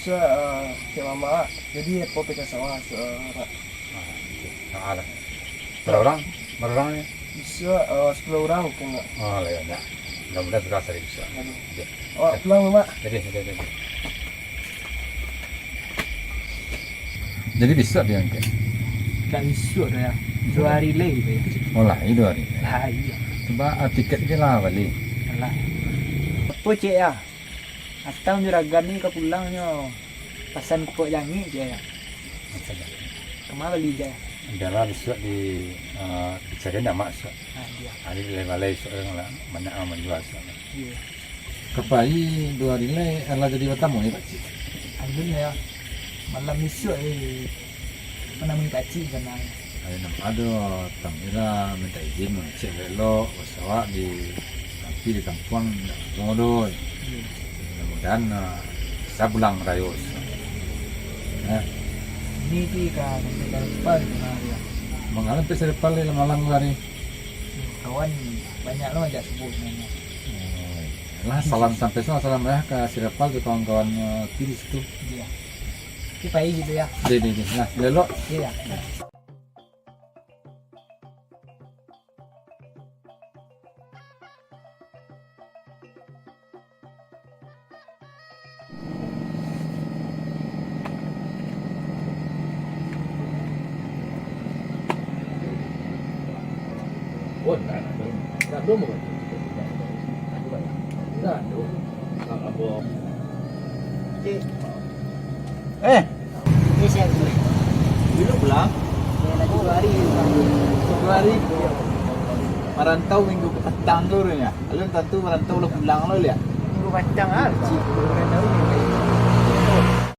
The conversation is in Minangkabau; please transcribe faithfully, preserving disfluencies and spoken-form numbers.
Cek, eh, cek mamak, jadi apo peta sawah, eh, Mak? Ah, oke. Ah, lah. Bara urang? Bara urang ni? Bisuak, eh, sapuluah urang mungkin, Mak. Oh, lah, ya, ya. Mudah-mudahan surang sari bisuak. Aduh. Oke. Awak pulang, Mak. Jadi, jadi, jadi. Jadi bisuak diangkek? Dak bisuak doh, ya. Duo hari lai, ya. Oh, lah, duo hari. Lah, iyo. Cubo, ah, tiket se lah bali. Alah. Apo, Cek, ya? Atang juragan ni ka pulang nyo pasan kukuak jangik, Cek, ya. Masak jangik. Kama bali, Cek? Bialah bisuak di, eh, dicari amak bisuak. Ah, iyo. Ari balai-balai bisuak urang lah, banyak urang manjua bisuak. Iyo. Ka pai duo hari lai, alah jadi batamu, ya, Pakcik? Alun, ya. Malam bisuak, eh, manamui Pakcik di sinan. Ayo, nan ado, Tamira minta izin mangecek elok-elok, basuo awak di, tapi di kampuang indak lamo doh. Iyo. Mudah-mudahan, ah, bisa pulang rayo. Eh. Ni pi ka sampai ka Serepal di tangah hari, ya. Mangalo sampai Serepal di malam hari? Kawan banyak lo ajak subuah sebenarnya. Oh, iyo. Lah, salam sampai, salam, salam, ya, ka Serepal tu, kawan-kawan, eh, pi di situ. Iyo. Oke, pai gitu, ya. Deh, deh, deh. Nah, elok. Iyo, ya. Oh, ndak, ndak, ndak, ndak, ndak, ndak, ndak, ndak, ndak, ndak, Eh, Ini saya dulu. Bilo pulang? Ya, lagi duo hari. Duo hari? Marantau minggu patang tu, urang, ya? Alun tantu marantau lah pulang lo, liak? Minggu patang ah, cik. Marantau ni.